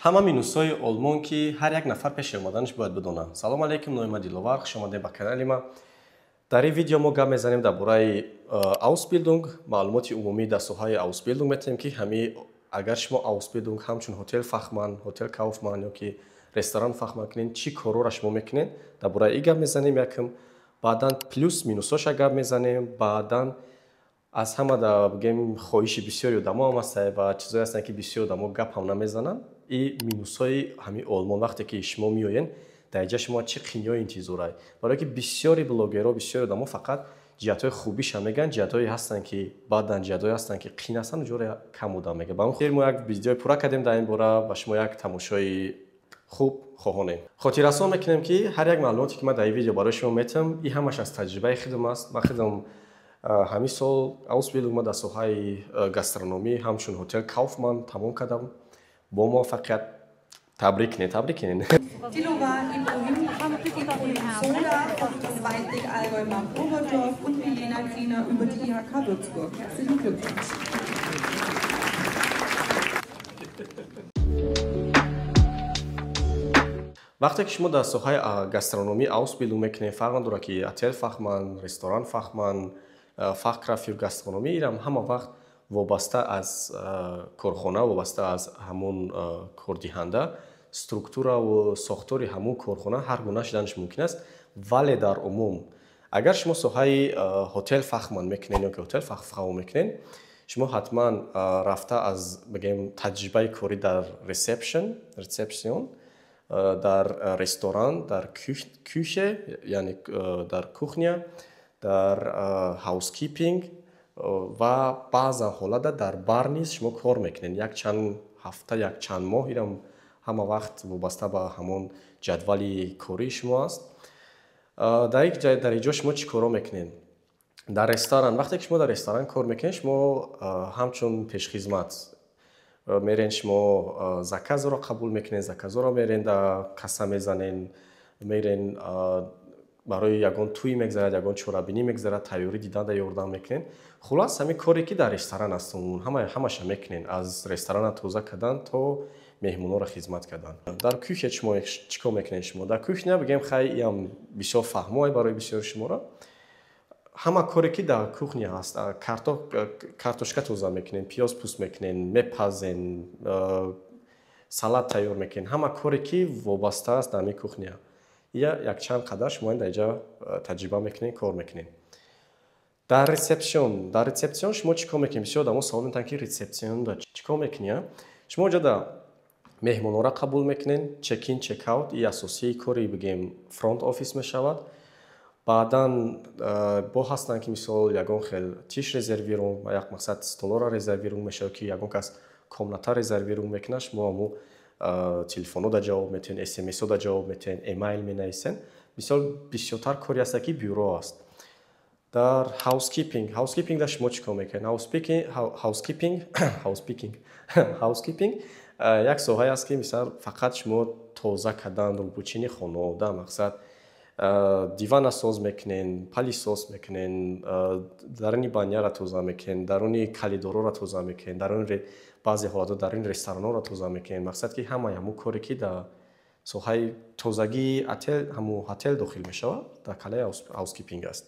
Ҳама минусҳои Олмон, ки ҳар як нафар пеши омаданаш бояд бидонад. Салом алейкум, номи ман Диловар, хуш омадед ба канали ма. Дар ин видео мо гап мезанем дар бораи Ausbildung, маълумоти умумӣ дар соҳаи Ausbildung метаҳем, ки ҳами агар шумо Ausbildung ҳамчун Hotelfachmann, Hotelkaufmann ё ки Restoranfachmann кунед, чӣ корҳоро шумо мекунед, дар бораи ин гап мезанем якм, баъдан плюс минусҳоша гап мезанем, баъдан аз ҳама да бигем хоҳиши бисёри одамо ҳам ҳаста ва чизое ҳастанд, ки бисёр одамо гап ҳам намезананд, и минусҳои ҳамин Олмон. Вақте ки шумо меоед, дар инҷа шумо чӣ қиниҳо интизорай? Барое ки бисёри блогерҳо, бисёри одамо фақат ҷиҳатҳои хубиша мегӯянд, ҷиҳатҳое ҳастанд, ки баъдан ҷиҳатҳое ҳастанд, ки қин ҳастанд, ҷоро кам одам мегӯяд. Ба ҳамин хотир мо як видеои пурра кардем дар ин бора, ба шумо як тамошои хуб хоҳонем. Хотиррасон мекунем, ки ҳар як маълумоте, ки ман дар ин видео барои шумо метам, ин ҳамаш аз таҷрибаи худам аст. Ман худам ҳамин сол Ausbildung ма дар соҳаи гастрономӣ ҳамчун Hotelkaufmann тамом кардам бо муваффақият. Табрик кунед, табрик кунед. Dilovar Ibrahim Sola vom Zweitlig Allgäu Marktoberdorf und Milena Kriener über die IHK Würzburg. Herzlichen Glückwunsch. Вақте ки шумо дар соҳаи гастрономӣ Ausbildung мекунед, фарқ надорад, ки Hotelfachmann, Restoranfachmann, Fachkraft für Gastronomie, инам ҳама вақт вобаста аз корхона, вобаста аз ҳамон кордиҳанда, структураву сохтори ҳамон корхона ҳар гуна шуданаш мумкин аст. Вале дар умум, агар шумо соҳаи Hotelfachmann мекунед ё ки Hotelfachfrau мекунед, шумо ҳатман рафта аз бигем таҷрибаи корӣ дар ресепшн, дар ресторан, дар Küche, яъне дар кухня, дар housekeeping ва баъзан ҳолатда дар бар низ шумо кор мекунед. Як чанд ҳафта, як чанд моҳ, инам ҳама вақт вобаста ба ҳамон ҷадвали кории шумо аст. Дар ин ҷо шумо чӣ корҳо мекунед? Дар ресторан, вақте ки шумо дар ресторан кор мекунед, шумо ҳамчун пешхизмат мерен, шумо заказро қабул мекунед, заказҳоро мерен дар касса мезанен, мерен барои ягон тӯй мегзарад, ягон чорабинӣ мегзарад, тайёрӣ дидан дар ёрдам мекунед. Хулас, ҳамин коре, ки дар ресторан аст, ҳамаша мекунед, аз ресторана тоза кардан то меҳмонҳоро хизмат кардан. Дар кухня шумо чӣ кор мекунед? Шумо дар кухня, бигем, хай, иам бисёр фаҳмое барои бисёри шуморо. Ҳама коре, ки дар кухня ҳаст, картошка тоза мекунед, пиёз пӯст мекунед, мепазен, салат тайёр мекунед, ҳама коре, ки вобаста аст дар ҳамин кухня. Я якчанд қадар шумо дар инҷа таҷриба мекунед, кор мекунед. Дар ресепшн шумо чӣ кор мекунед? Бисёр одамо савол метаҳанд, ки ресепшн чӣ кор мекунӣ? Шумо онҷо дар меҳмонҳоро қабул мекунед, check-in, check-out, и асосии кори бигем front office мешавад. Баъдан бо ҳастанд, ки мисол ягон хел Tisch резервирун, як мақсад столоро резервирун мешавад, ки ягон кас комната резервирун мекунад, шумо ҳамун телефонҳо ҷавоб метиҳед, смсҳо ҷавоб метиҳед, эмайл менависед. Мисол, бисёртар кори ҳаста, ки бюро аст. Дар housekeeping, housekeeping дар шумо чӣ кор мекунед? Housekeeping, housekeeping як соҳае аст, ки мисал фақат шумо тоза кардан, рӯбучини хонавода, мақсад дивана соз мекунен, пылесос мекунен, даруни баняро тоза мекунен, даруни коридорҳоро тоза мекунен, даруни баъзе ҳолатҳо даруни ресторанҳоро тоза мекунен. Мақсад, ки ҳамаи ҳамун коре, ки дар соҳаи тозагии отел, ҳамун ҳотел дохил мешавад, дар калаи housekeeping аст.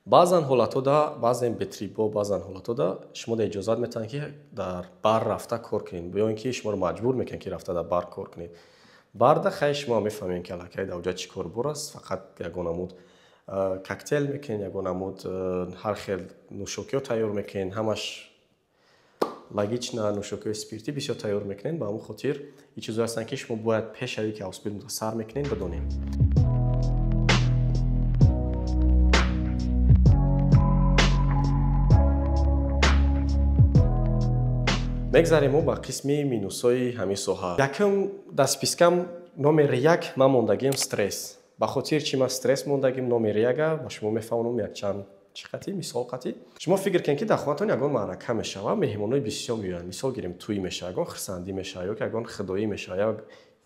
Баъзан ҳолатҳода, баъзен Betrieb о, баъзан ҳолатҳода шумо да иҷозат метаҳанд, ки дар бар рафта кор кунед, ё ин ки шуморо маҷбур мекунанд, ки рафта дар бар кор кунед. Барда хай шумо мефаҳмед, ки аллакай дар оҷа чӣ кор бур аст, фақат ягон намуд коктейл мекунед, ягон намуд ҳар хел нӯшокиҳо тайёр мекунед, ҳамаш логично, нӯшокиҳои спиртӣ бисёр тайёр мекунед. Ба ҳамон хотир ин чизҳое ҳастанд, ки шумо бояд пеш аз ин ки Ausbildung сар мекунед, бидонед. Мегзарем мо ба қисми минусҳои ҳамин соҳа. Якум дар спискам номери як ман мондагиам стресс. Ба хотир чӣ ман стресс мондагим номери яка, ба шумо мефаҳмонам якчанд чӣ қатӣ, мисол қатӣ. Шумо фикр кунед, ки дар хонаатон ягон маърака мешавад, меҳмонҳои бисёр меоянд. Мисол гирем, тӯй мешавад, ягон хурсандӣ мешавад, ё ки ягон худоӣ мешавад, ё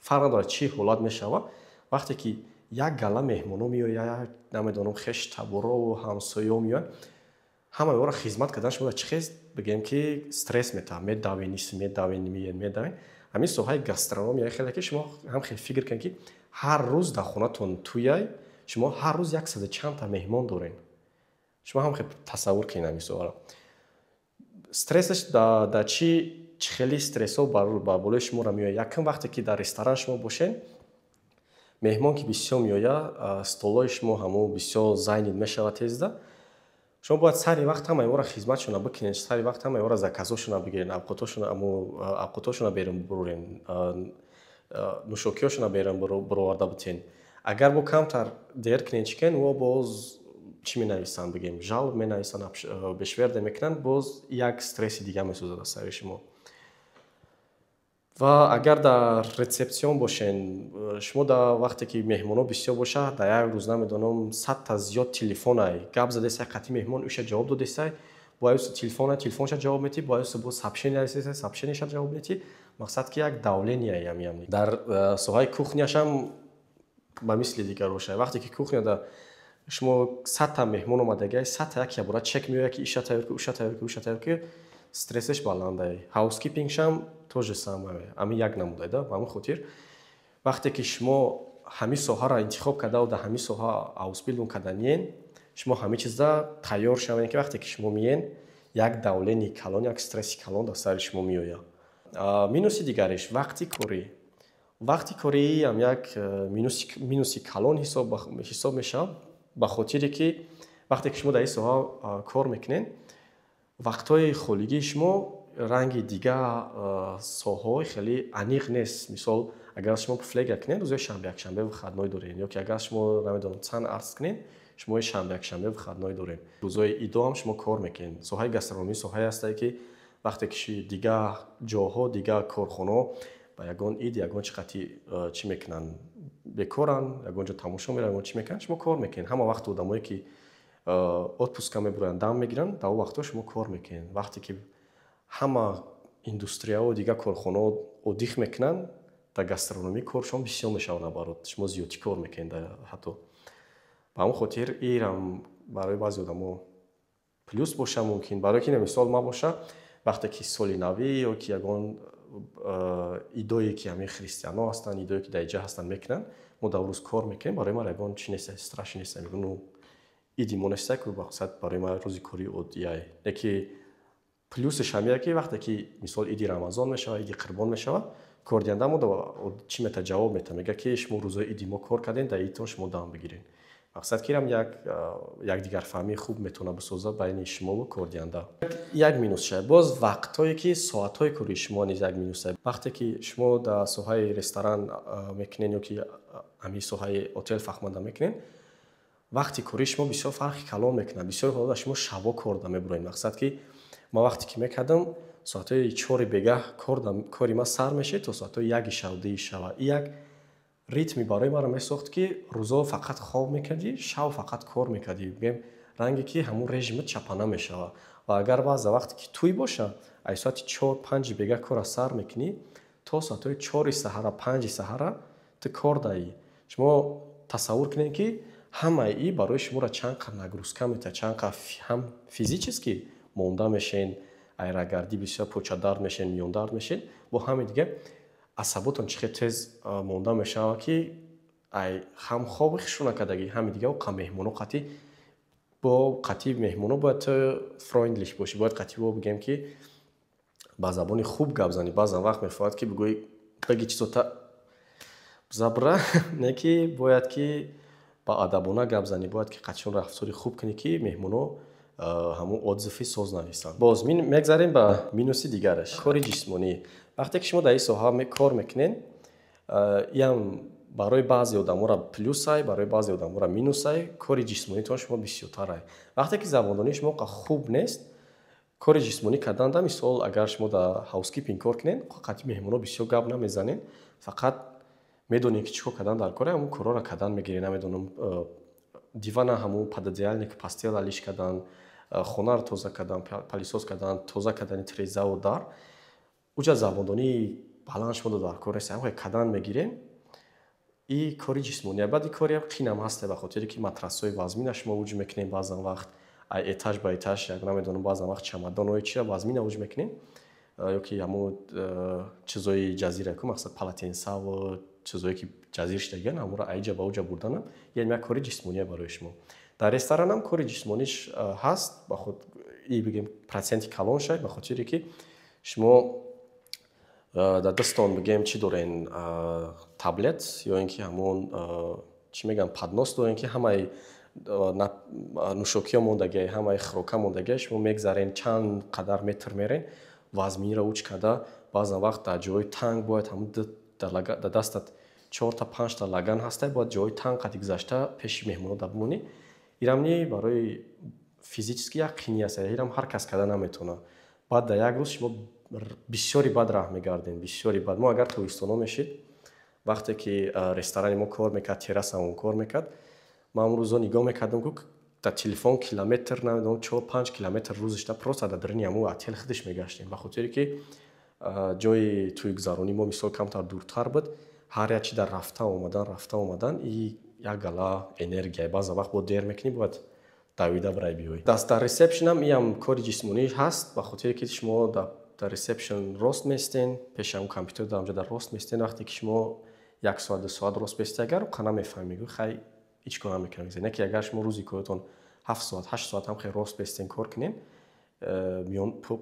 фарқ надорад чӣ ҳолат мешавад. Вақте ки як гала меҳмонҳо меоянд, намедонам, хеш таборову ҳамсоёҳо меоянд, ҳамаи онро хизмат кардан шумо чӣ хез бигем, ки стресс метавад, медавен, ис медавен, меен, медавен. Ҳамин соҳаи гастрономия хеле ки шумо ҳам хел фикр кунед, ки ҳар рӯз дар хонатон туяй, шумо ҳар рӯз яксаду чандта меҳмон дорен. Шумо ҳам хел тасаввур кунед ҳамин соҳаро. Стрессаш да чӣ, чӣ хели стрессҳо ба болои шуморо меояд? Якум, вақте ки дар ресторан шумо бошед, меҳмон ки бисёр меояд, столҳои шумо ҳамун бисёр занят мешавад тезда. Шумо бояд сари вақт ҳамаи ора хизматшона бикунед, сари вақт ҳамаи ора заказҳошона бигиред, авқотошона берун бурорен, нӯшокиҳошона берун буроварда бутен. Агар бо камтар дер кунед, чӣ кунед, о боз чӣ менависанд, бигем, жалоб менависанд, Beschwerde мекунанд, боз як стресси дига месозад аз сари шумо. Ва агар дар Rezeption бошен, шумо дар вақте ки меҳмонҳо бисёр бошад, дар як рӯз, намедонам, 100-та зиёд телефонай гап задесай қатъи меҳмон, уша ҷавоб додесай, бояд телефона, телефонша ҷавоб метӣ, бояд боз сообщение нависесай, сообщениеша ҷавоб метӣ. Мақсад ки як давление ям. Дар соҳаи кухняшам ба мисли дигар бошад. Вақте ки кухняда шумо 100-та меҳмон омадагиай, 100-та як ябора чек меояд, ки иша тайёр ки, уша тайёр ки, уша тайёр ки, стрессеш баландай. Housekeeping шам то же самое, ҳамин як намудай да. Ба ҳамин хотир, вақте ки шумо ҳамин соҳаро интихоб кардаву дар ҳамин соҳа Ausbildung карданиен, шумо ҳамин чизда тайёр шавед, ки вақте ки шумо миен, як давление калон, як стресси калон дар сари шумо меояд. Минуси дигариш вақти корӣ. Вақти кориам як минуси калон ҳисоб мешавад, ба хотире ки вақте ки шумо дар ин соҳа кор мекунед, вақтҳои холигии шумо ранги дигар соҳаҳои хеле аниқ нест. Мисол, агар шумо Pfleger кунед, рӯзои шанбе, якшанбе выходной доред, ё ки агар шумо, намедонам, Zahnarzt кунед, шумо шанбе, якшанбе выходной доред. Рӯзои идоам шумо кор мекунед. Соҳаи гастрономӣ соҳае ҳастае, ки вақте ки дигар ҷоҳо, дигар корхонаҳо ба ягон ид, ягон чи қатъи чӣ мекунанд, бекоранд, ягон ҷо тамошо мераванд, ягон чӣ мекунанд, шумо кор мекунед. Ҳама вақт одамое ки отпуска мебуранд, дам мегиранд, дар он вақтҳо шумо кор мекунед. Вақте ки ҳама индустрияҳо, дигар корхонаҳо отдых мекунанд, дар гастрономӣ коршон бисёр мешавад, наоборот, шумо зиёдтӣ кор мекунед ҳатто. Ба ҳамон хотир ирам барои баъзе одамо плюс боша мумкин, барое ки, мисол, ман боша, вақте ки соли навӣ ё ки ягон идое ки ҳамин христианҳо ҳастанд, идое ки дар иҷа ҳастанд, мекунанд, мо дар рӯз кор мекунем, барои ман ягон чи нест, страшно нест. Мегӯм, ну, иди мо нестай ку, мақсад, барои ман рӯзи кори оддияй. Яке плюсеш ҳамия, ки вақте ки, мисол, иди Рамазон мешавад, иди Қурбон мешавад, кордиҳанда мо чӣ мета, ҷавоб мета, мегӯяд, ки шумо рӯзои иди мо кор кардем, дар идтон шумо дам бигиред. Мақсад ки ирам як якдигарфаҳмии хуб метавонад бисозад байни шумову кордиҳанда. Як минус шавад боз вақтҳое ки соатҳои кори шумо низ як минус. Вақте ки шумо дар соҳаи ресторан мекунед ё ки ҳамин соҳаи Hotelfachmann да мекунед, вақти кори шумо бисёр фарқи калон мекунад. Бисёр ҳолат шумо шабо корда мебуроед. Мақсад ки ман вақте ки мекардам, соатҳои 4-и бегаҳ кори ман сар мешид то соатҳои 1-и шав, 2-и шава. И як ритми барои маро месохт, ки рӯзо фақат хоб мекардӣ, шав фақат кор мекардӣ. Бигем, ранге ки ҳамун режимат чапана мешавад. Ва агар баъза вақте ки тӯй боша, ай соати 4, 5-и бегаҳ кора сар мекунӣ, то соатҳои 4-и саҳара, 5-и саҳара ту кор даӣ. Шумо тасаввур кунед, ки ҳамаи и барои шуморо чанд қадр нагрузка метиҳад, чанд қадр ҳам физически монда мешен, айрагардӣ, бисёр почадард мешен, миёндард мешен, бо ҳамин дига асаботон чӣ хел тез монда мешавад, ки ай ҳам хоби хушрӯ накардагӣ, ҳами дига қа меҳмоно қатъи, бо қатъи меҳмоно бояд ту freundlich бошӣ, бояд қатъи бо, бигем, ки ба забони хуб гап занӣ. Баъзан вақт мефоҳад, ки бигӯӣ, баги чизота забра не, ки бояд ки ба адабона гап занӣ, бояд ки қатъишон рафтори хуб кунӣ, ки меҳмоно ҳамун отзыв и соз нависанд. Боз мегзарем ба минуси дигараш: кори ҷисмонӣ. Вақте ки шумо дар ин соҳа кор мекунед, иам барои баъзе одаморо плюсай, барои баъзе одаморо минусай. Кори ҷисмонитон шумо бисёртарай. Вақте ки забондонии шумо хуб нест, кори ҷисмонӣ карданда, мисол, агар шумо дар housekeeping кор кунед, қатъи меҳмоно бисёр гап намезанед, фақат медонед, ки чӣ кор кардан дар кор, ҳамун корҳоро кардан мегиред. Намедонам, дивана, ҳамун пододеяльник, постель а лиш кардан, хонаро тоза кардан, пылесос кардан, тоза кардани трезаву дар уҷа забондонии баланд шумо дар кор нест, ҳамон кардан мегирем. И кори ҷисмония, баъди кори қинам ҳаста, ба хотире ки матрасҳои вазмина шумо уҷ мекунем, баъзан вақт ай этаж ба этаж, як, намедонам, баъзан вақт чамадонҳои чира вазмина уҷ мекунем. Ё ки ҳамун чизои ҷазира ку, мақсад, полотенца ву чизое ки ҷазир шудагиан, ҳамонро аиҷа ба уҷа бурданам, яъне як кори ҷисмония барои шумо. Дар ресторанам кори ҷисмониш ҳаст, ба худ и бигем, проценти калон шай, ба хотире ки шумо дар дастон, бигем, чӣ дорен, таблет ё ин ки ҳамон, чӣ мегӯям, поднос дорен, ки ҳамаи нӯшокиҳо мондагиа, ҳамаи хӯрока мондагиа. Шумо мегзарен, чанд қадар метр мерен, вазминиро уч карда, баъзан вақт дар ҷои танг бояд ҳамун дар дастат чорта, панҷта лаган ҳаста, бояд ҷои танг қади гузашта, пеши меҳмонҳо да бимонӣ. Ирамни барои физически як қинӣ аст, ирам ҳар кас карда наметавонад. Баъд дар як рӯз шумо бисёри бад раҳ мегардем, бисёри бад. Мо агар тобистоно мешид, вақте ки ресторани мо кор мекард, террасамон кор мекард, ман он рӯзо нигоҳ мекардам, ку дар телефон километр, намедонам, 4-5 километр рӯзишта просто дар даруни ҳамун отел худаш мегаштем, ба хотире ки ҷои тӯйгузаронӣ мо, мисол, камтар дуртар буд. Ҳар як чи дар рафта омадан, рафта омадан, и як гала энергия. Баъзан вақт бо дер мекунӣ, бояд давида бирай биёй. Дар ресепшнам иам кори ҷисмонӣ ҳаст, ба хотире ки шумо дар ресепшн рост местен, пеши ҳамун компютер дар онҷо дар рост местен. Вақте ки шумо як соат, 2 соат рост бестед, агар қа намефаҳмӣ, мегӯӣ: «Хай, ҳеҷ кор намекунам». Не ки агар шумо рӯзи коротон 7 соат, 8 соат ҳам хеле рост бестен, кор кунен,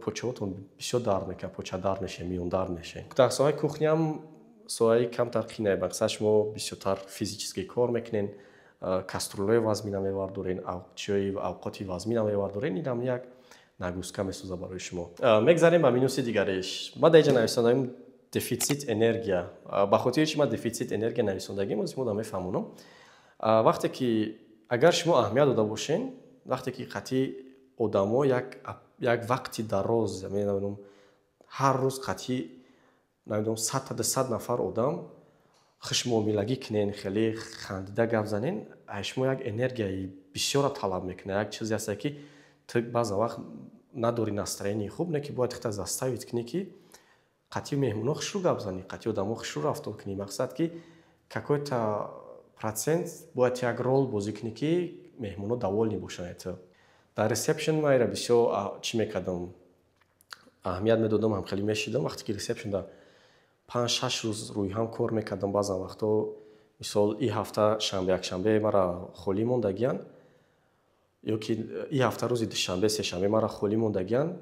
почаотон бисёр дард мекунад, почадард мешавед, миёндард мешавед. Дар соҳаи кухня м соҳаи камтар қинае, мақсад, шумо бисёртар физически кор мекунен, кастрюлҳои вазмина мевардорен, чиҳои авқоти вазмина мевардорен. Инам як нагрузка месозад барои шумо. Мегзарем ба минуси дигареш. Ма дар инҷа нависондаем дефицит энергия. Ба хотири чи ман дефицит энергия нависондагим, ози мо да мефаҳмонам. Вақте ки агар шумо аҳамият дода бошен, вақте ки қатъи одамо як вақти дароз, намедонам, ҳар рӯз қатъи, намедонам, 100 та 200 нафар одам хушмуомилагӣ кунен, хеле хандида гап занен, шумо як энергияи бисёрро талаб мекунад. Як чизе ҳаста, ки ту баъзан вақт надори настроение и хуб, не ки бояд худта заставить кунӣ, ки қатъи меҳмонҳо хушрӯ гап занӣ, қатъи одамо хушрӯ рафтор кунӣ. Мақсад, ки какой-то процент бояд як роль бозӣ кунӣ, ки меҳмонҳо довольны бошанд. Ту дар ресепшн ман ира бисёр чӣ мекардам, аҳамият медодам, ҳам хеле мешидам. Вақте ки ресепшнда 5-6 рӯз рӯи ҳам кор мекардам, баъзан вақтҳо, мисол, и ҳафта шанбе, якшанбе мара холӣ мондагиян, ё ки и ҳафта рӯзи душанбе, сешанбе мара холӣ мондагиян,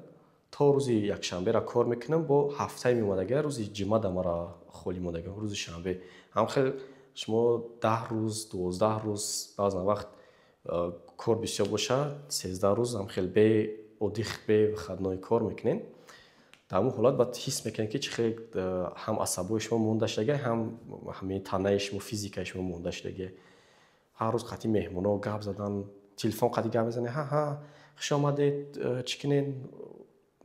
то рӯзи якшанбера кор мекунам, бо ҳафтаи меомадагия рӯзи ҷумъада мара холӣ мондагиям, рӯзи шанбе. Ҳам хел шумо 10 рӯз, 12 рӯз, баъзан вақт кор бисёр бошад, 13 рӯз ҳам хел бе отдых, бе выходной кор мекунем. Дар ҳамон ҳолат баъд ҳис мекунем, ки чӣ хел ҳам асабҳои шумо монда шудагия, ҳам ҳамин танаи шумо, физикаи шумо монда шудагия. Ҳар рӯз қатъи меҳмонҳо гап задан, телефон қатъи гап мезанед: «Ҳа, ҳа, хуш омадед, чӣ кунед,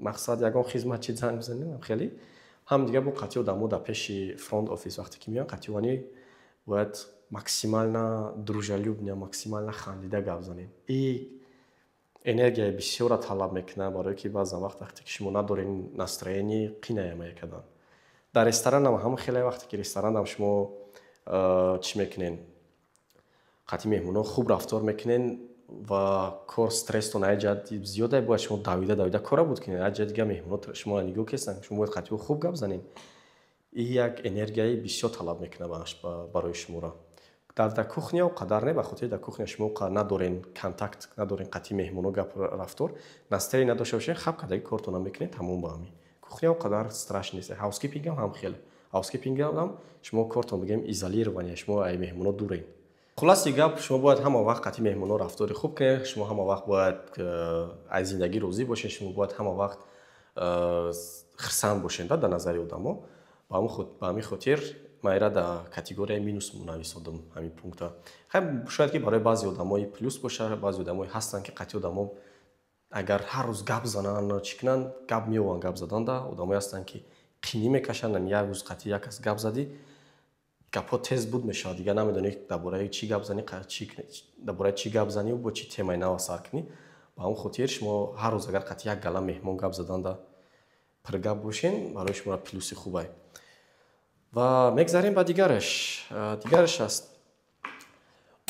мақсад, ягон хизмат чи занг бизанед?» Хеле ҳам дигар бо қатъи одамо дар пеши front office вақте ки меоянд, қатъи вани бояд максимально дружелюбно, максимально хандида гап занед. И энергияи бисёрро талаб мекунад, барое ки баъзан вақт, вақте ки шумо надоред настроение, қинаямая кардан. Дар ресторанам ҳам хеле, вақте ки ресторанам шумо чӣ мекунед, қатъи меҳмонҳо хуб рафтор мекунед ва кор стресстон аз ҷиҳати зиёда, бояд шумо давида давида кора буд кунед, аз ҷиҳати дигар меҳмонҳо шуморо нигоҳ кестанд, шумо бояд қатъи хуб гап занед. И як энергияи бисёр талаб мекунад барои шуморо. Дар кухня қадар не, ба хотири дар кухня шумо надорен контакт, надорен қатъи меҳмонҳо гап рафтор, настроение надошта бошед, хаб кардаги кортона мекунед, тамом. Ба ҳамин кухня қадар страшно нест. Housekeeping ам ҳам хеле, housekeeping ам шумо кортон, бигем, изолирование, шумо ай меҳмонҳо дурен. Хулоси гап, шумо бояд ҳама вақт қатъи меҳмонҳо рафтори хуб кунед, шумо ҳама вақт бояд аз зиндагӣ розӣ бошед, шумо бояд ҳама вақт хирсанд бошед дар назари одамо. Ба ҳамин хотир ман ира дар категорияи минус нависодам ҳамин пункта. Хай, шояд ки барои баъзе одамои плюс бошад. Баъзе одамое ҳастанд, ки қатъи одамо агар ҳар рӯз гап зананд, чӣ кунанд, гап меованд гап заданда. Одамое ҳастанд, ки қинӣ мекашанд. Як рӯз қатъи як кас гап задӣ, гапҳо тез буд мешавад, дигар намедонӣ дар бораи чӣ гап занӣ, дар бораи чӣ гап заниву бо чӣ темаи нава сар кунӣ. Ба ҳамон хотир шумо ҳар рӯз агар қатъи як гала меҳмон гап заданда пиргап бошен, барои шуморо плюси хубай. Ва мегзарем ба дигараш. Дигараш аст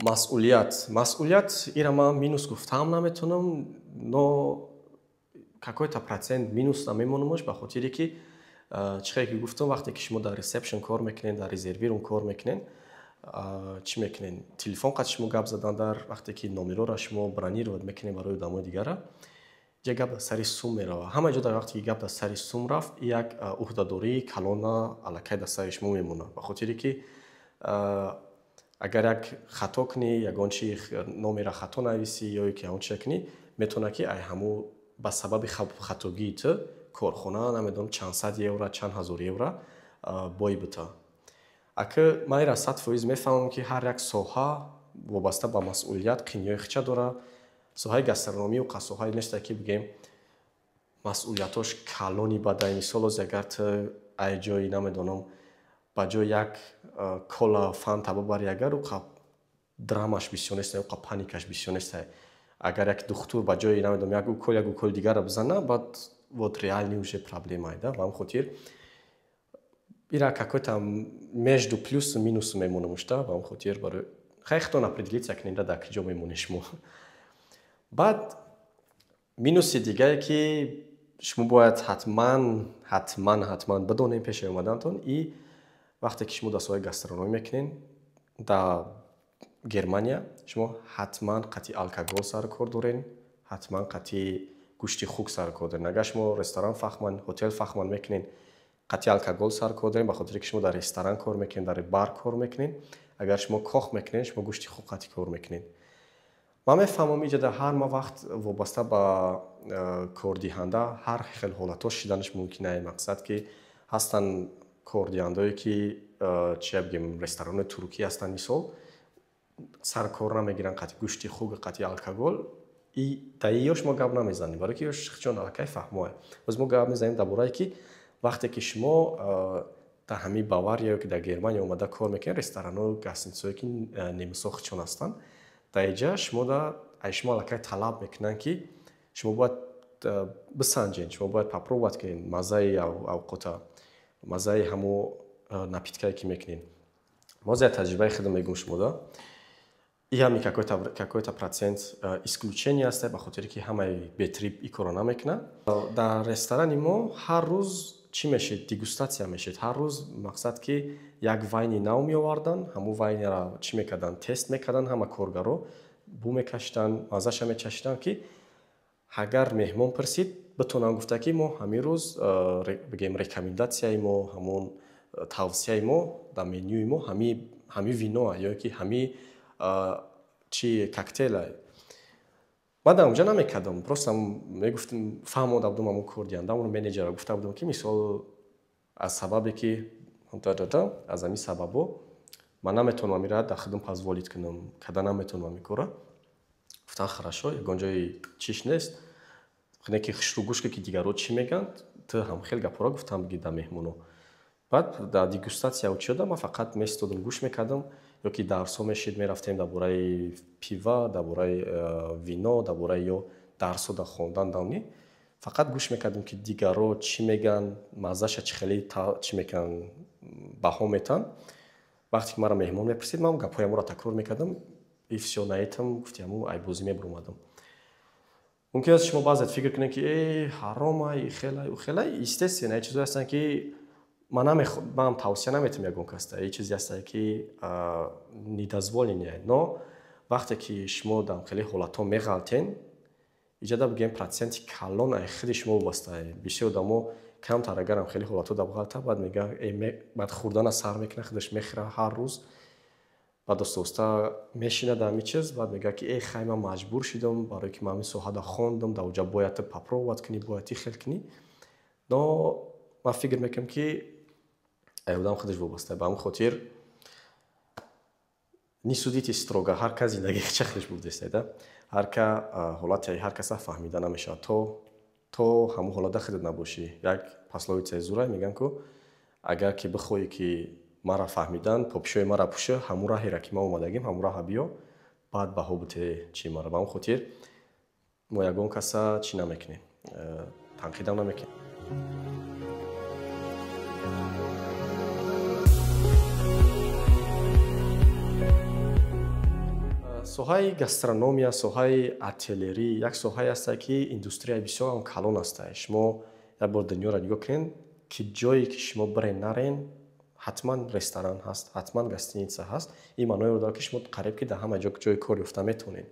масъулият. Масъулият ира ман минус гуфтаам наметавонам, но какой-то процент минус намемонамаш, ба хотире ки чӣ хеле ки гуфтам, вақте ки шумо дар ресепшн кор мекунед, дар резервирум кор мекунед, чӣ мекунед, телефон қад шумо гап задан, дар вақте ки номерора шумо бронировать мекунед барои одамои дигара, ҷа гап дар сари сум мерава. Ҳама ҷо дар вақте ки гап дар сари сум рафт, як уҳдадории калона аллакай дар сари шумо мемонад, ба хотире ки агар як хато кунӣ, ягон чи номера хато нависӣ ё ки ягон чизе кунӣ, метавонад ки ай ҳамун ба сабаби хатогии ту корхона намедонам чанд сад евро, чанд ҳазор евро бой бита. Ака ман ира 100% мефаҳмам, ки ҳар як соҳа вобаста ба масъулият қиниёи хича дора. Соҳаи гастрономию соҳае неста, ки бигем масъулиятош калони бадай. Мисол, ози агар ту ай ҷои намедонам ба ҷои як кола фанта бубари, агар уқа драмаш бисёр неста, уқа паникаш бисёр неста. Агар як духтур ба ҷои намедонам як укол, як уколи дигарро бизана, баъд вот реальный уже проблема, да. Ба ҳамин хотир ира какой-то между плюсу минусу мемонамуш, да. Ба ҳамин хотир барои хай худтон определиться кунед, дар куҷо мемонед шумо. Баъд минуси дигае, ки шумо бояд ҳатман, ҳатман, ҳатман бидонед пеши омадантон, и вақте ки шумо дар соҳаи гастрономӣ мекунед дар Германия, шумо ҳатман қатъи алкогол сару кор доред, ҳатман қатъи гӯшти хук сару кор доред. Агар шумо Restaurantfachmann, Hotelfachmann мекунед, қатъи алкогол сару кор доред, ба хотире ки шумо дар ресторан кор мекунед, дар бар кор мекунед. Агар шумо Koch мекунед, шумо гӯшти хук қатъи кор мекунед. Ман мефаҳмам, иҷода ҳар вақт вобаста ба кордиҳанда ҳар хел ҳолатҳо шиданаш мумкин ае. Мақсад, ки ҳастанд кордиҳандаое, ки чия бигем, ресторанои туркӣ ҳастанд, мисол, саркор намегиранд қатъи гӯшти хук, қатъи алкогол. И дар ёш мо гап намезанем, барои ки ёш чон аллакай фаҳмоа. Боз мо гап мезанем дар борае, ки вақте ки шумо дар ҳамин Бавария ё ки дар Германия омада кор мекунед, ресторану гостиницаое, ки немисо чон ҳастанд, дар иҷа шумо ай шумо аллакай талаб мекунанд, ки шумо бояд бисанҷед, шумо бояд попробовать кунед маззаи авқота, маззаи ҳамо напиткае, ки мекунед. Боз як таҷрибаи худам мегӯм шумода. И ҳами какой-то процент исключение аст, ба хотире ки ҳамаи Betrieb и корро намекунад. Дар ресторани мо ҳар рӯз чӣ мешид? Дегустатсия мешид ҳар рӯз. Мақсад, ки як вайни нав меоварданд, ҳамун вайнера чӣ мекарданд? Тест мекарданд, ҳама коргаро бӯ мекашиданд, маззаша мечашиданд, ки агар меҳмон пурсид, битонанд гуфта, ки мо ҳамин рӯз бигем, рекомендатсияи мо, ҳамун тавсияи мо дар менюи мо ҳами виноа ё ки ҳами чи коктейла. Ман дар онҷа намекардам, просто мегуфтам, фаҳмода будам ҳамун кордиҳандаамон, менеҷера гуфта будам, ки мисол, аз сабабе ки аз ҳамин сабабо ман наметавонам ира дар худам позволить кунам, када наметавонам ин кора. Гуфтан: «Хорошо, ягон ҷои чиш нест, не ки хушрӯ гӯш ки дигарро чӣ мегӯянд, ту ҳам хел гапҳоро гуфтам биги дар меҳмоно». Баъд дар дегустатсия чиёда, ман фақат местодам, гӯш мекардам, ё ки дарсҳо мешид, мерафтем дар бораи пиво, дар бораи вино, дар бораи ё дарсҳо дар хондан давни, фақат гӯш мекардем, ки дигарро чӣ мегӯянд, маззаша чӣ хеле чӣ мекунанд, баҳо метаҳанд. Вақте ки маро меҳмон мепурсид, ман гапҳои аморо такрор мекардам, и всё, на этом гуфти ҳамун айбозӣ мебуромадам. Мумкин аст, шумо баъзеат фикр кунед, ки э ҳаромай, хелай, хелай. Естественно, е чизое ҳастанд, ки ман манам тавсия наметиҳам ягон касда, е чизе ҳастае, ки недозволенное. Но вақте ки шумо дар хеле ҳолатҳо меғалтен, иҷода бигӯем, проценти калон ай худи шумо вобастае. Бисёр одамо камтар агарам хеле ҳолатҳо дар ғалта, баъд мега, баъд хӯрдана сар мекунад, худаш мехӯра ҳар рӯз, баъд оста оста мешинад ҳамин чиз, баъд мегӯяд, ки э хай, ман маҷбур шудам, барое ки ман ҳамин соҳада хондам, дар оҷа бояд ту попробовать кунӣ, бояд ти хел кунӣ. Но ман фикр мекунам, ки ай одам худаш вобаста. Ба ҳамин хотир не судите строго, ҳар кас зиндагии ча худаш бурдеста, ҳар ка ҳолати ҳар каса фаҳмида намешавад, то ҳамон ҳолата худат набошӣ. Як пословицаи зурай мегӯянд, ку агар ки бихоҳӣ ки мара фаҳмидан, попишои мара пӯша, ҳамун раҳера ки ман омадагим, ҳамун раҳа биё, баъд баҳо бите чи мара. Ба ҳамон хотир мо ягон каса чӣ намекунем, танқидам намекунем. Соҳаи гастрономия, соҳаи ательерӣ як соҳае ҳастае, ки индустрияи бисёрам калон ҳастае. Шумо як бор дунёро нигоҳ кунед, ки ҷое ки шумо бирен нарен, ҳатман ресторан ҳаст, ҳатман гостиница ҳаст. Ин маъноеро дорад, ки шумо қариб ки дар ҳама ҷо ҷои кор ёфта метавонед.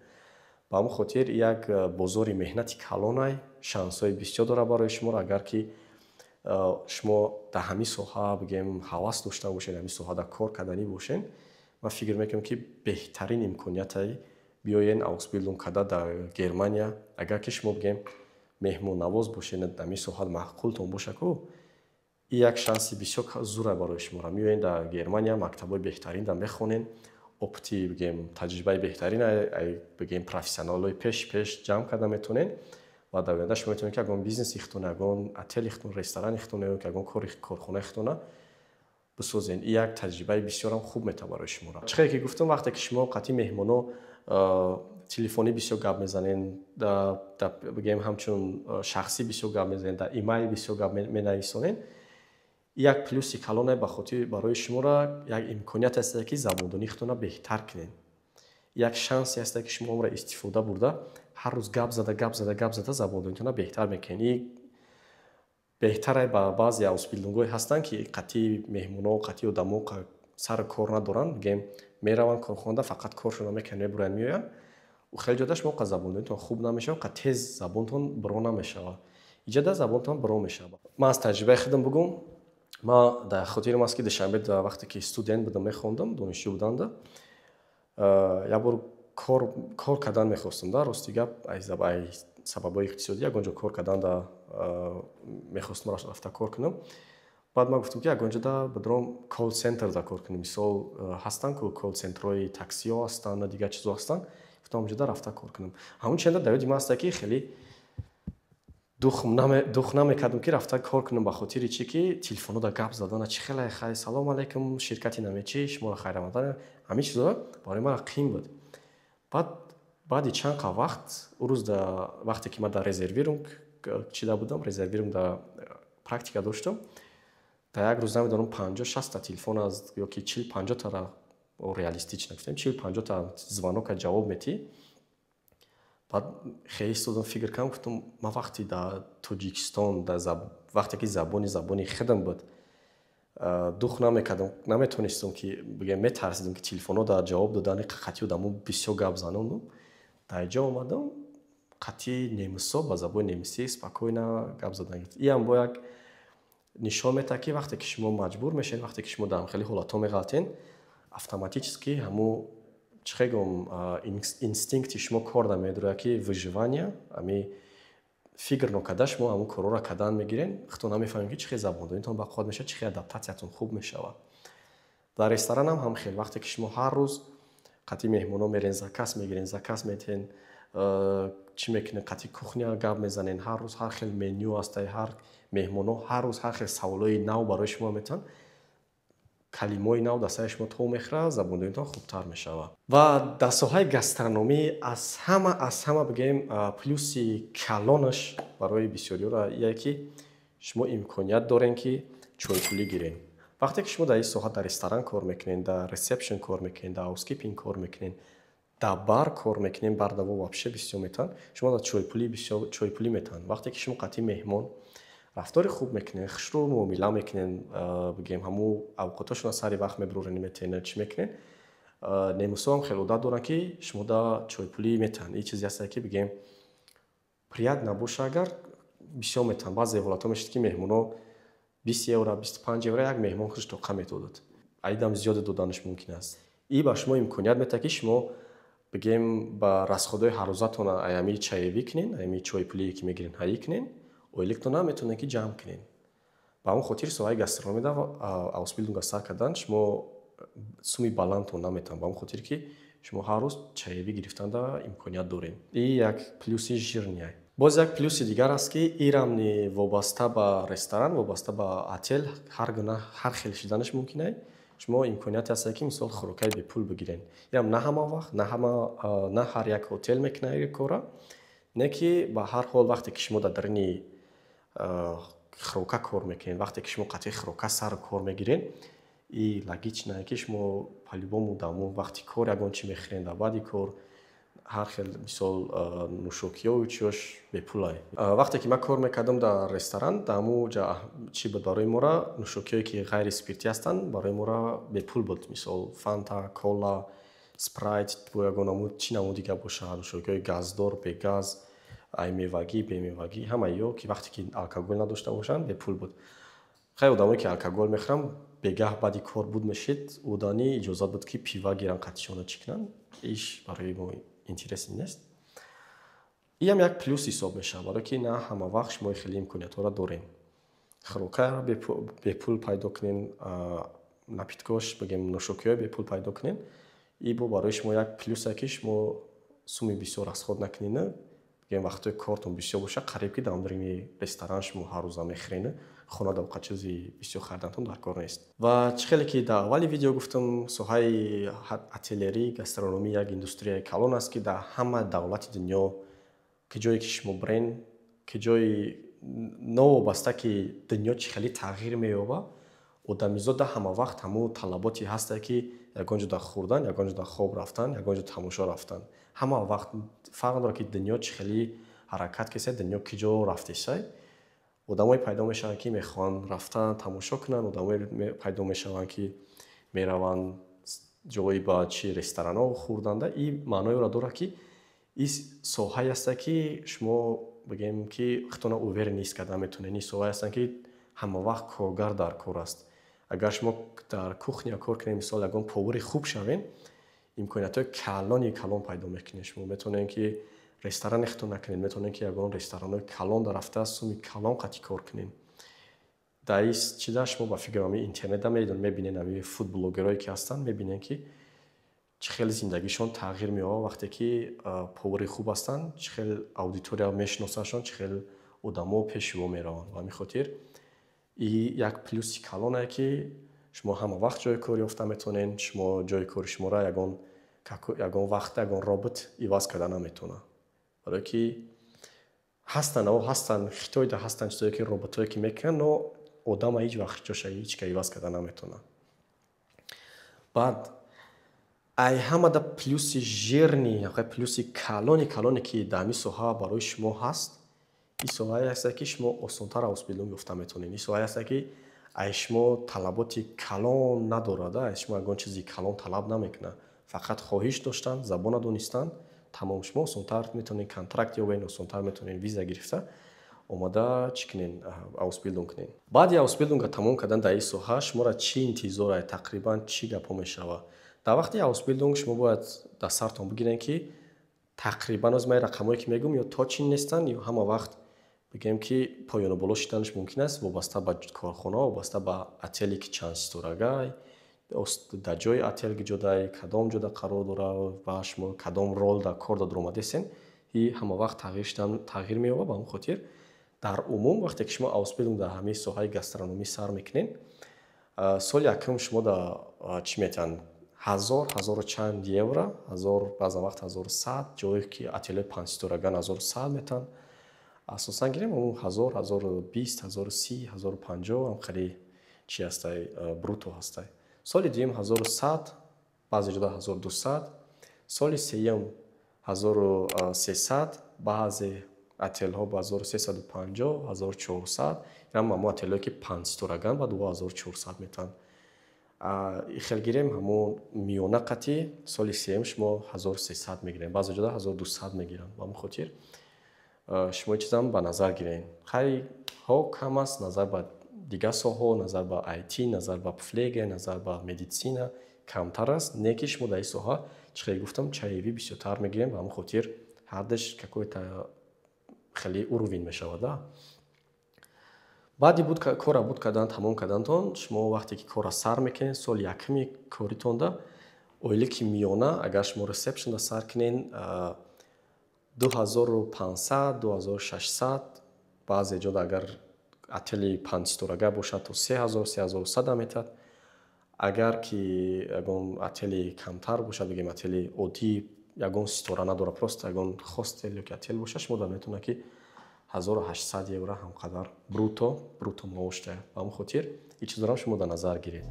Ба ҳамон хотир як бозори меҳнати калонай, шансҳои бисёр дорад барои шуморо. Агар ки шумо дар ҳамин соҳа, бигем, ҳавас дошта бошед, ҳамин соҳа дар кор карданӣ бошед, ман фикр мекунам, ки беҳтарин имконияте биёен Ausbildung карда дар Германия. Агар ки шумо, бигем, меҳмоннавоз бошед, дар ҳамин соҳа маъқултон боша ку, ин як шанси бисёр зура барои шуморо. Меоен дар Германия, мактабҳои беҳтарин дар мехонен, опыт и, бигем, таҷрибаи беҳтарин, бигем, профессионалҳои пеш пеш ҷамъ карда метавонед ва дар оянда шумо метавонед, ки ягон бизнеси худтон, ягон отели худтон, ресторани худтон ё ягон кори корхонаи худтона бисозен. Ин як таҷрибаи бисёрам хуб метавад барои шуморо. Чӣ хеле ки гуфтам, вақте ки шумо қатъи меҳмоно телефонӣ бисёр гап мезанен, бигем, ҳамчун шахсӣ бисёр гап мезанен, дар имейл бисёр гап менависонен, як плюси калоне ба хотир барои шуморо, як имконият ҳастае, ки забондонии худтонро беҳтар кунед. Як шансе ҳастае, ки шумо онро истифода бурда, ҳар рӯз гап зада, гап зада, гап зада забондонитонро беҳтар мекунед. Ин беҳтаре ба баъзе Ausbildung ҳое ҳастанд, ки қатъи меҳмоно, қатъи одамо сару кор надоранд, бигем, мераванд корхонада, фақат коршонро мекунанд, мебуранд, меоянд. Хеле ҷода шумо қа забондонитон хуб намешавад, қа тез забонтон биро намешавад. Иҷода забонтон биро мешавад. Ман аз таҷрибаи худам бигӯм. Ман дар хотирам аст, ки Душанбе вақте ки студент будам, мехондам, донишҷӯ буданда, як бор кор кардан мехостам да. Рости гап, ай сабабҳои иқтисодӣ ягон ҷо кор кардан да мехостам, рафта кор кунам. Баъд ман гуфтам, ки ягон ҷода бидаром, колл-центр да кор кунам. Мисол, ҳастанд ку колл-центрҳои таксиҳо ҳастанд, дигар чизҳо ҳастанд. Гуфтам, онҷода рафта кор кунам. Ҳамон ченда дар ёди ман ҳаста, ки хеле дух намекардам, ки рафта кор кунам. Ба хотири чӣ ки телефонҳо гап задана чӣ хеле хай, салом алайкум, ширкати намечи, шуморо хайрамадан, ҳамин чизҳо барои ман қиин буд. Баъд баъди чанд қа вақт, ӯ рӯз вақте ки ман дар Reservierung чида будам, Reservierung да практика доштам, дар як рӯз, намедонам, 50-60-та телефон аз ёки 40-50-тара, реалистично гуфтем, 40-50-та звонок а ҷавоб метиҳӣ. Баъд хеле истодам, фикр кардам, гуфтам, ман вақте дар Тоҷикистон, вақте ки забони худам буд, дух намекардам, наметонистам ки, бигем, метарсидам, ки телефонҳо дар ҷавоб додани қатъи одамо бисёр гап занонам. Дар ҷо омадам, қатъи немисҳо ба забони немисӣ спокойно гап задан. Иам бо як нишон метаҳад, ки вақте ки шумо маҷбур мешавед, вақте ки шумо дар хеле ҳолатҳо меғалтен, автоматически ҳамун, чӣ хел гӯм, инстинкти шумо кор намедорад, ки выживание, ами фикр нокарда шумо ҳамун корҳоро кардан мегирен. Худтон намефаҳмед, ки чӣ хел забондонитон бақувват мешавад, чӣ хел адаптатсиятон хуб мешавад. Дар ресторанам ҳам хел, вақте ки шумо ҳар рӯз қатъи меҳмонҳо мерен, заказ мегирен, заказ метиҳен, чӣ мекунед, қатъи кухня гап мезанен, ҳар рӯз ҳар хел меню ҳастай, ҳар меҳмонҳо ҳар рӯз ҳар хел саволҳои нав барои шумо метиҳанд, калимаҳои нав дар сари шумо то мехӯрад, забондонитон хубтар мешавад. Ва дар соҳаи гастрономӣ аз ҳама, бигӯем, плюси калонаш барои бисёриёро ие, ки шумо имконият дорем, ки чойпулӣ гирем. Вақте ки шумо дар ин соҳа, дар ресторан кор мекунед, дар ресепшн кор мекунед, дар housekeeping кор мекунед, дар бар кор мекунед, бардаво вообще бисёр метаванд шумо дар чойпулӣ, бисёр чойпулӣ метаванд. Вақте ки шумо қатъи меҳмон рафтори хуб мекунед, хушрӯ муомила мекунед, бигем, ҳамун авқотошонро сари вақт мебуроред, метиҳед, чӣ мекунед, немусҳо ҳам хеле одат доранд, ки шумо да чойпулӣ метиҳанд. Ин чизе ҳастае, ки, бигем, прият набоша, агар бисёр метиҳанд. Баъзе ҳолатҳо мешавад, ки меҳмонҳо 20 евро, 25 евро як меҳмон худаш тоқа методад, айдам зиёде доданаш мумкин аст. И ба шумо имконият метиҳад, ки шумо, бигем, ба расход ҳои ҳаррӯзатон аями чаевые кунен, аями чойпулие ки мегирен, ҳаӣ кунен, ойликтона метавонед, ки ҷамъ кунен. Ба ҳамон хотир соҳаи гастрономида Ausbildung сар кардан шумо суми баландтон наметавон, ба ҳамон хотир ки шумо ҳар рӯз чаевые гирифтанда имконият дорем. И як плюси жирный. Боз як плюси дигар аст, ки ирамни вобаста ба ресторан, вобаста ба отел, ҳар гуна, ҳар хел шиданаш мумкин ай. Шумо имконияте ҳастае, ки, мисол, хӯрокаи бепул бигирен. Ирам на ҳама вақт, на ҳама, на ҳар як ҳотел мекунад ин кора, не ки ба ҳар ҳол, вақте ки шумо дар даруни хӯрока кор мекунед, вақте ки шумо қатъи хӯрока сару кор мегирен, и логично ки шумо по-любому дар вақти кор ягон чӣ мехӯрен, дар баъди кор. Ҳар хел, мисол, нӯшокиёву чиёш бепулай. Вақте ки ман кор мекардам дар ресторан, дар ҳамун ҷа чӣ буд, барои мора нӯшокиҳое ки ғайри спиртӣ ҳастанд, барои мора бепул буд. Мисол, фанта, кола, спрайт, бо ягон намуд чӣ намуд дига бошад, нӯшокиҳои газдор, бегаз, ай мевагӣ, бемевагӣ, ҳамаи ё ки вақте ки алкоголь надошта бошанд, бепул буд. Хеле одамое ки алкоголь мехӯранд, бегаҳ баъди кор буд мешид, удани иҷозат буд ки пива гиранд, қатишона чӣ кунанд. Иш барои мо интересный нест. Иам як плюс ҳисоб мешавад, барое ки на ҳама вақт шумо хеле имкониятҳоро дорем. Хӯрокаро бепул пайдо кунен, напиткош, бигем, нӯшокиҳои бепул пайдо кунен. И бо барои шумо як плюсе ки шумо суми бисёр расход накунед, бигем, вақтҳои кортон бисёр бошад, қариб ки дар даруни ресторан шумо ҳар рӯза мехӯред, хона дар воқеъ чизи бисёр харидантон дар кор нест. Ва чӣ хеле ки дар аввали видео гуфтам, соҳаи ательерӣ, гастрономӣ як индустрияи калон аст, ки дар ҳама давлати дунё, ки ҷое ки шумо бирен, ки ҷои новобаста ки дунё чӣ хеле тағйир меёбад, одамизод дар ҳама вақт ҳамун талаботе ҳаста, ки ягон ҷо дар хӯрдан, ягон ҷо дар хоб рафтан, ягон ҷо тамошо рафтан. Ҳама вақт фарқ надорад, ки дунё чӣ хеле ҳаракат кеса, дунё ки ҷо рафтесай. Одамое пайдо мешаванд, ки мехоҳанд рафтан тамошо кунанд, одамое пайдо мешаванд, ки мераванд ҷои ба чи ресторанҳо хӯрданда. И маънои ӯро дорад, ки ин соҳае аста, ки шумо, бигем, ки худтонро уверен ҳис карда метавонед. Ин соҳае ҳастанд, ки ҳама вақт коргар дар кор аст. Агар шумо дар кухня кор кунед, мисол, ягон повари хуб шавед, имкониятҳои калони калон пайдо мекунед. Шумо метавонед, ки ресторани худтон накунед, метавонед, ки ягон ресторанҳои калон дар рафта, суми калон қатъи кор кунед. Дар ин чиза шумо ба фикр ами интернетда мебинед, ами фудблогерое ки ҳастанд, мебинед, ки чӣ хел зиндагишон тағйир меёбад, вақте ки повари хуб ҳастанд, чӣ хел аудитория мешиносандшон, чӣ хел одамо пеши ӯ мераванд. Ба ҳамин хотир и як плюси калоне, ки шумо ҳама вақт ҷои кор ёфта метавонед, шумо ҷои кори шуморо ягон вақт ягон робот иваз карда наметавонад. Барое ки ҳастанд, ҳастанд, Хитойда ҳастанд чизое ки роботҳое ки мекунанд, но одама ҳеҷ вақт ҷоша ҳеҷ ка иваз карда наметавонад. Баъд ай ҳамада плюси жирный, плюси калони калоне, ки дар ҳамин соҳа барои шумо ҳаст, ин соҳае ҳаста, ки шумо осонтар Ausbildung ёфта метавонед. Ин соҳае ҳаста, ки ай шумо талаботи калон надорад, ай шумо ягон чизи калон талаб намекунад. Фақат хоҳиш доштан, забона донистан, тамом, шумо осонтар метавонед контракт ёбед, осонтар метавонед виза гирифта омада чӣ кунед, Ausbildung кунед. Баъди Ausbildung тамом кардан дар ин соҳа шуморо чӣ интизор, тақрибан чӣ гапҳо мешавад? Дар вақти Ausbildung шумо бояд дар сартон бигиред, ки тақрибан оз ман рақамҳое ки мегӯм, ё точный нестанд, ё ҳама вақт, бигем, ки поёну боло шиданаш мумкин аст, вобаста ба корхона, вобаста ба отеле ки чанд ситорагай, дар ҷои отел ҷодай, кадом ҷода қарор дорад ва шумо кадом рол дар кор дар омадесен, и ҳама вақт тағйир меёбад. Ба ҳамин хотир дар умум, вақте ки шумо Ausbildung дар ҳамаи соҳаи гастрономӣ сар мекунед, соли якум шумо дар чӣ метавонанд, 1000, ҳазору чанд евро, 1000, баъзан вақт 1100, ҷое ки отелҳои панҷситораган 1100 метавонанд. Асосан гирем, ҳамун 1000, 1020, 1030, 1050 ҳам хеле чи ҳастай, брутто ҳастай. Соли дуюм 1100, баъзе ҷода 1200, соли сеюм 1300, баъзе отелҳо ба 1350, 1400. Инам ҳамон отелҳое ки панҷситораган ба 2400 метавонанд. Хел гирем, ҳамон миёна қатъи соли сеюм шумо 1300 мегирем, баъзе ҷода 1200 мегиранд. Ба ҳамин хотир шумо ин чизам ба назар гирем. Хайҳо кам аст назар ба дигар соҳаҳо, назар ба IT, назар ба Pflege, назар ба медицина камтар аст, не ки шумо дар ин соҳа, чӣ хеле гуфтам, чаеви бисёртар мегирем. Ба ҳамин хотир ҳардаш какой-то хеле уровень мешавад. Баъди кора буд кардан, тамом кардантон, шумо вақте ки корра сар мекунед, соли якуми коритонда ойлики миёна, агар шумо ресепшнда сар кунед, 2500, 2600, баъзе ҷода агар отели панҷситорага бошад, то 3000, 3100 метавад. Агар ки ягон отели камтар бошад, бигем, отели оддӣ, ягон ситора надорад, просто ягон хостел ё ки отел бошад, шумо дар метавонад, ки 1800 евро ҳамқадар брутто маош диҳад. Ба ҳамин хотир ин чизҳоро шумо дар назар гиред.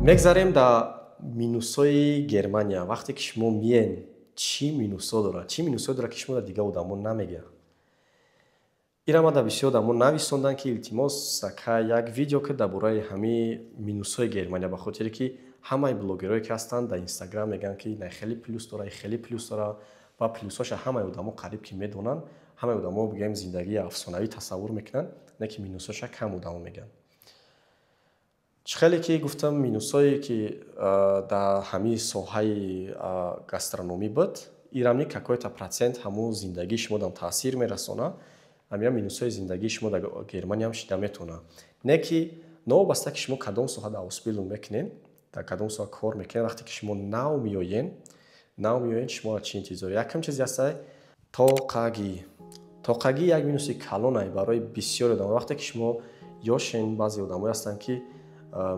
Мегзарем да минусҳои Германия. Вақте ки шумо миен, чӣ минусҳо дорад, чӣ минусҳо дорад, ки шумо дар дигар одамо намегӯяд? Ира ма дар бисёр одамо нависонданд, ки илтимос, ака, як видео ки дар бораи ҳамаи минусҳои Германия, ба хотире ки ҳамаи блогерое ки ҳастанд дар Инстаграм, мегӯянд, ки на хеле плюс дора, хеле плюс дора ва плюсҳоша ҳамаи одамо қариб ки медонанд. Ҳамаи одамо, бигӯем, зиндагии афсонавӣ тасаввур мекунанд, не ки минусҳоша кам одамо мегӯянд. Чӣ хеле ки гуфтам, минусҳое ки дар ҳамаи соҳаи гастрономӣ буд, ирамни какой-то процент ҳамун зиндагии шумо дам таъсир мерасонад. Ҳамина минусҳои зиндагии шумо дар Германия ҳам шида метавонад. Не ки новобаста ки шумо кадом соҳа дар Ausbildung мекунед, дар кадом соҳа кор мекунед, вақте ки шумо нав меоен, шуморо чӣ интизор? Якум чизе ҳаста: тоқагӣ. Тоқагӣ як минуси калонае барои бисёри одамо. Вақте ки шумо ёшен, баъзе одамое ҳастанд, ки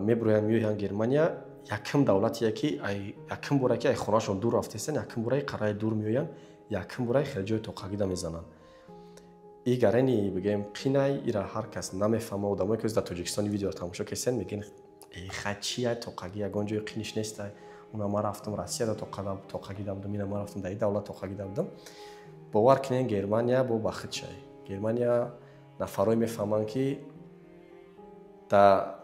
мебироянд, меоянд Германия, якум давлатие ки якум боре ки ай хонаашон дур рафтаистанд, якум бораи қараи дур меоянд, якум бораи хеле ҷои тоқагида мезананд. И гарени, бигӯем, қинай, ира ҳар кас намефаҳма. Одамое ки дар Тоҷикистони видеоро тамошо кардистанд, мегӯянд: «Ха, чия тоқагӣ? Ягон ҷои қиниш нестай. Уна ман рафтам Россияда, тоқагида будам, ина ман рафтам дар ин давлат, тоқагида будам». Бовар кунед, Германия бо бахтшай. Германия нафарое мефаҳманд, ки дар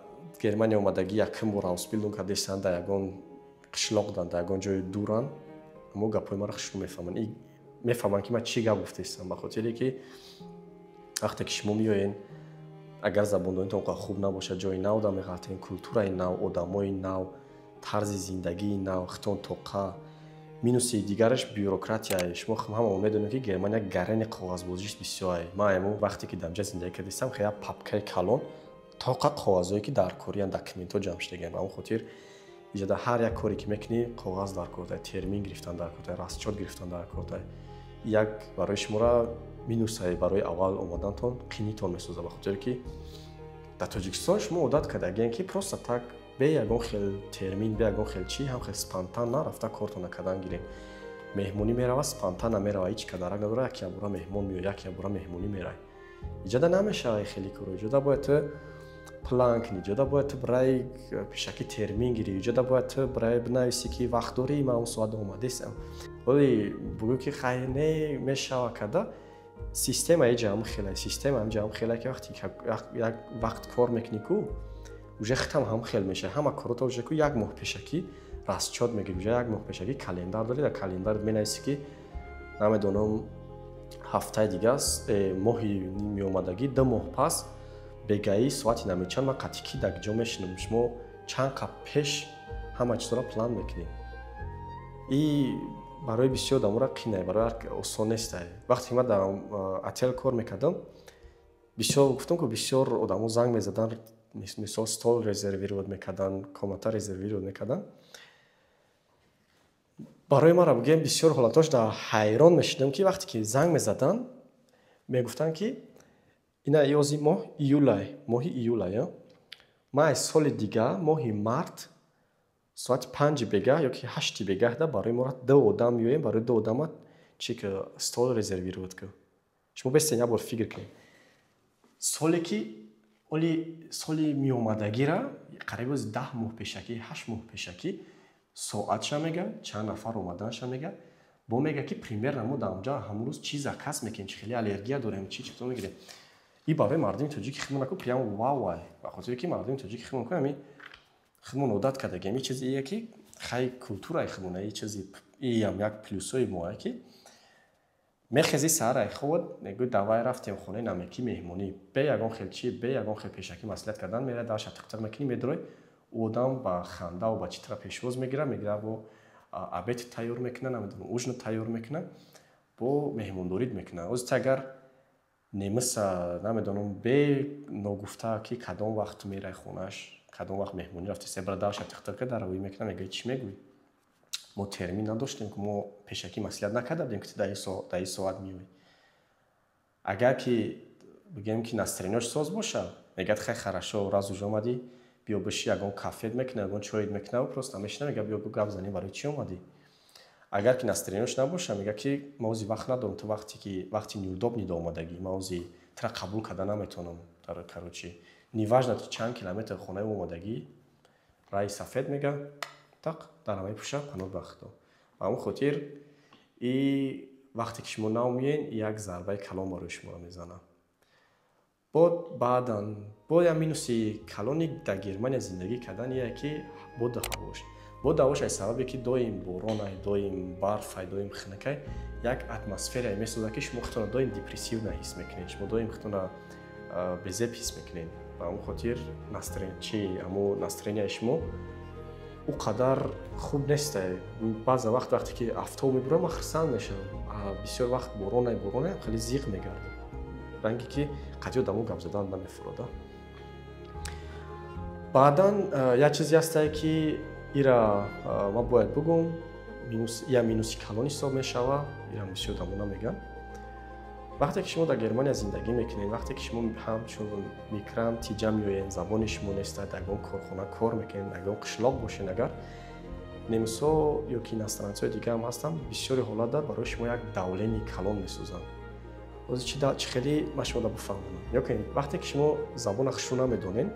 Германия омадагӣ, якум бор Ausbildung кардастанд, дар ягон қишлоқдан, дар ягон ҷои дуранд, аммо гапҳои маро хушрӯ мефаҳманд, мефаҳманд, ки ман чӣ гап гуфтаистам. Ба хотире ки вақте ки шумо меоед, агар забондонитон қадр хуб набошад, ҷои нав да меғалтед, культураи нав, одамои нав, тарзи зиндагии нав, хитон тоқа. Минуси дигараш бюрократия. Шумо ҳамаон медонед, ки Германия гарени коғазбозиш бисёр. Ман amo вақте ки дар ҷа зиндагӣ кардистам, хеле папкаи калон тоқа коғазҳое ки дар кориян, документҳо ҷамъ шудагиан. Ба он хотир иҷода ҳар як коре ки мекунӣ, коғаз дар кортай, Termin гирифтан дар кортай, расчёт гирифтан дар кортай. Як барои шуморо минусае, барои аввал омадантон қинитон месозад, ба хотире ки дар Тоҷикистон шумо одат кардагиен, ки просто так, бе ягон хел Termin, бе ягон хел чӣ, ҳам хел спонтанно рафта кортона кардан гирем. Меҳмонӣ мерава, спонтанно мерава, ҳеҷ кадарак надора, як ябора меҳмон меояд, як ябора меҳмонӣ мерай. Иҷода намешава хеле коро. Иҷода бояд ту план кунӣ, иҷода бояд ту барои пешакӣ Termin гирӣ, иҷода бояд ту барои бинависӣ, ки вақт дорӣ, ман он соат омадестам. Оли бугӯ, ки хай, не мешава карда. Система иҷа ҳам хеле, система ҳамҷа ҳам хеле, ки вақте як вақт кор мекунӣ ку, уже хитам ҳам хел мешавад. Ҳама корото уже ку як моҳ пешакӣ расчёт мегирӣ, уже як моҳ пешакӣ календар дорӣ, дар календарат менависӣ, ки намедонам, ҳафтаи дигааст, моҳи меомадагӣ, 2 моҳ пас, бегаӣ, соати намечанд ман қатъи ки дар ҷо мешинам. Шумо чанд қаб пеш ҳама чизро план мекунед. И барои бисёр одаморо қинай, барои осон нестай. Вақте ки ман дар отел кор мекардам, бисёр гуфтам ку, бисёр одамо занг мезаданд, мисол, стол резервировать мекарданд, комната резервировать мекарданд. Барои маро, бигӯем, бисёр ҳолатош дар ҳайрон мешудам, ки вақте ки занг мезаданд, мегуфтанд, ки ина ёзи моҳ июлай, моҳи июлай, ман аз соли дига моҳи март соати 5-и бегаҳ ё ки 8-и бегаҳда барои мо ду одам меоем, барои ду одама чи ки стол резервировать ку. Шумо бестен, як бор фикр кунед: соле ки оли соли меомадагира қариб ози 10 моҳ пешакӣ, 8 моҳ пешакӣ соатша мега, чанд нафар омаданша мега, бо мега, ки примерно мо дар онҷа ҳамон рӯз чӣ заказ мекунем, чи хеле аллергия дорем, чи чизо мегирем. И барои мардуми тоҷики хидмат наку прямо вау ай, ба хотире ки мардуми тоҷики хидмат ку ами хидмон одат кардагем. И чизи ие ки хай культураи хидмона, и чизи иам як плюсои моае, ки мехези саҳар ай хобот, мегӯй: «Давай, рафтем хонаи намекӣ меҳмонӣ». Бе ягон хел чи, бе ягон хел пешакӣ маслиҳат кардан, мерай, дарша тиқтиқ мекунӣ, медурой, ӯ одам ба хандаву ба читра пешвоз мегирад, мегирад, бо обед тайёр мекунад, намедонам, ужин тайёр мекунад, бо меҳмондорид мекунад. Ози агар немиса, намедонам, бе ногуфта ки кадом вақт мерай хонааш, кадом вақт меҳмонӣ рафти, себра дарша тиқтиқ кард, даравӣ мекунад, мегӯяд: «Чӣ мегӯӣ? Мо Termin надоштем, ки мо пешакӣ маслиҳат накарда будем, ки ту дар ин соат меоӣ». Агар ки бигӯем, ки настроение ш соз боша, мегӯяд: «Хай, хорошо, раз уже омадӣ, биё биши». Ягон кафет мекуна, ягон чоид мекуна, просто мешина, мегӯяд: «Биё, гап занем, барои чӣ омадӣ?» Агар ки настроение ш набоша, мегӯяд, ки ма ози вақт надорам, ту вақте ки вақти неудобный да омадагӣ, ма ози тура қабул карда наметавонам. Дар, короче, неважно, ту чанд километр хонаи омадагӣ. Раи сафед мега, тақ дара мепӯша, паноҳ ба Худо. Ба ҳамон хотир и вақте ки шумо нав меоен, як зарбаи калон барои шуморо мезанад. Бод баъдан бо як минуси калони дар Германия зиндагӣ кардан ие ки боду ҳавош. Боду ҳавош аз сабабе ки доим боронай, доим барфай, доим хунукай, як атмосферае месозад, ки шумо худтонро доим депрессивно ҳис мекунед, шумо доим худтонро безеб ҳис мекунед. Ба ҳамон хотир чи ҳамо настроенияи шумо ӯ қадар хуб нестай. Баъза вақт, вақте ки афтоб мебурам, ман хурсанд мешавам. Бисёр вақт боронай, боронай, хеле зиқ мегардам, ранге ки қатъи одамо гап задан намефурода. Баъдан як чизе ҳастае, ки ира ман бояд бугум, я минуси калон ҳисоб мешава, ирам бисёр одамо намегӯянд. Вақте ки шумо дар Германия зиндагӣ мекунед, вақте ки шумо ҳамчун мигрант тиҷа меоед, забони шумо неста, дар ягон корхона кор мекунед, дар ягон қишлоқ бошед, агар немисҳо ё ки иностранцҳои дига ҳам ҳастанд, бисёри ҳолатда барои шумо як давление калон месозанд. Ҳозир чӣ хеле ман шумода бифаҳмонам. Ё ки вақте ки шумо забона хушрӯ намедонед,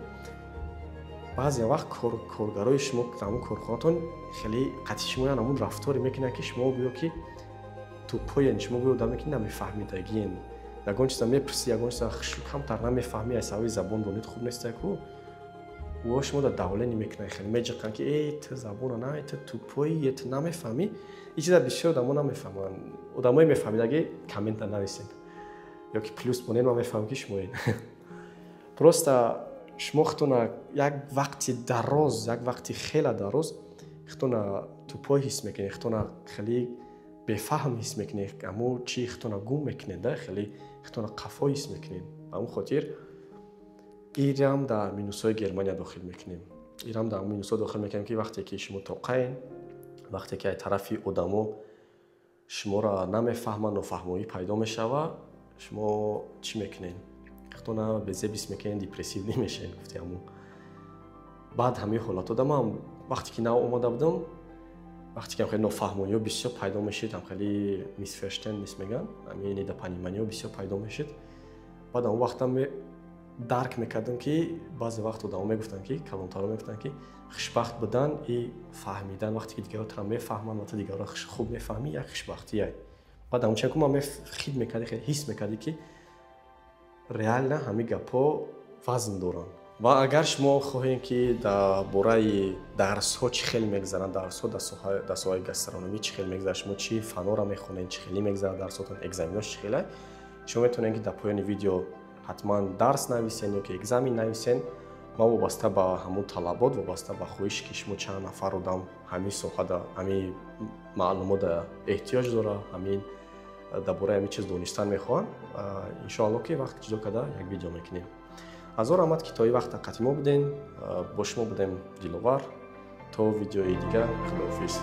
баъзе вақт коргарои шумо дар ҳамон корхонатон хеле қатъи шумо ҳамон рафторе мекунанд, ки шумо гӯё ки тупоен, шумо гӯё одаме ки намефаҳмидагиен. Ягон чиза мепурсӣ, ягон чиза хушрӯ камтар намефаҳмӣ, аз сабаби забон донид хуб нестай ку, ӯ шумо дар давление мекунанд, хеле меҷиқанд, ки э, ту забона на, ту тупои, е ту намефаҳмӣ. Ин чиза бисёр одамо намефаҳманд. Одамое мефаҳмидаги, коммента нависед ё ки плюс монед, ман мефаҳмам, ки шумоед. Просто шумо худтона як вақти дароз, як вақти хеле дароз худтона тупой ҳис мекунед, худтона хеле бефаҳм ҳис мекунед, аммо чи худтона гум мекунед, да, хеле худтона қафо ҳис мекунед. Ба ҳамон хотир ирам дар минусҳои Германия дохил мекунем, ирам дар минусҳо дохил мекунем, ки вақте ки шумо тоқаен, вақте ки аз тарафи одамо шуморо намефаҳманд, нофаҳмоӣ пайдо мешава, шумо чӣ мекунед? Худтона безеб ҳис мекунед, депрессивный мешавед. Гуфти ҳамун баъд ҳамин ҳолатҳо да ман вақте ки нав омада будам, вақте ки хеле нофаҳмониҳо бисёр пайдо мешид, ҳам хеле Missverständnis мегӯянд, ҳамин недопониманиҳо бисёр пайдо мешид. Баъд он вақтам дарк мекардам, ки баъзе вақт одамо мегуфтанд, ки калонтаро мегуфтанд, ки хушбахт будан и фаҳмидан, вақте ки дигарро тура мефаҳманд ва ту дигарро хуб мефаҳмӣ, як хушбахтие. Баъд ҳамон чизе ман хид мекардӣ, ҳис мекардӣ, ки реально ҳамин гапҳо вазн доранд. Ва агар шумо хоҳем, ки дар бораи дарсҳо чӣ хел мегзаранд, дарсҳо дар соҳаи гастрономӣ чӣ хел мегзарад, шумо чӣ фанҳоро мехонед, чӣ хеле мегзарад дарсотон, экзаменош чӣ хеле, шумо метавонед, ки дар поёни видео ҳатман дарс нависен ё ки экзамен нависен. Ма вобаста ба ҳамун талабот, вобаста ба хоҳише, ки шумо чанд нафар одам ҳамин соҳада ҳамин маълумота эҳтиёҷ дора, ҳамин дар бораи ҳамин чиз донистан мехоҳанд, иншоалло, ки вақт ҷудо карда як видео мекунем. Ҳазор раҳмат, ки то ин вақта қатъи мо будем. Бо шумо будем Диловар. То видеои дигар, худоҳофиз.